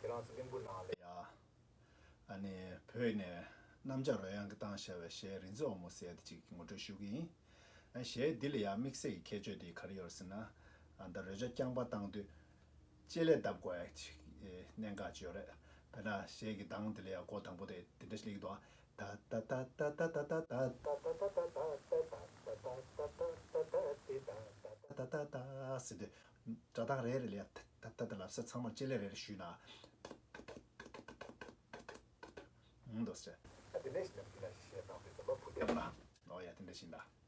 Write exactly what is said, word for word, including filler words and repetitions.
ཁྱེད་རང་ཚོ་གླིང་བུ་ནང་ལ་ཡ། ཨ་ནི་བོད་ནས་གནམ་ལྕགས་རོལ་དབྱངས་ཀྱིས་བཏང་བཞག་པའི་གཞས་རིག་འཛིན་འོལ་མོ་ཟེར་ཡ་དེ་ཅིག་ངོ་སྤྲོད་ཞུ་གི་ཡིན། ཨ་གཞས་འདི་ལ་ཡ་དམིགས་བསལ་གྱི་ཁྱད་ཆོས་དེ་ག་རེ་ཡོད་རེད་ཟེར་ན། ཨ་ད་རོལ་ཆ་རྐྱང་པ་བཏང་དུས་ལྕེ་ལེ་བརྡབ་དགོས་ཡ་ཅིག་གནད་འགག་ཅིག་ཡོད་རེད། དཔེར་ན་གཞས་ཀྱི་གདངས་དེ་ལ་ཡ་འགོ་དང་པོ་དེ་དེ་འདྲ་ཞིག་སླེབས་ཀྱི་འདུག་ད་ད་ད་ཟེར་དུས་སྒྲ་གདངས་རེ་རེ་ལ་ཡ་ད་ད་ད་ད་ལབ་ས་ཚང་མར་ལྕེ་ལེ་རེ་རེ་གཞུས་ན། ཧུང་འདུག་ཟེར། ཨ་དེ་འདྲ་ཞིག་ལབ་ཀྱི་ལ་ཞེས་དང་དེ་ཚོ་ལོ་ཕུ་ཐེབས་ན། ཨོ་ཡ་དེ་འདྲ་ཞིག་ད།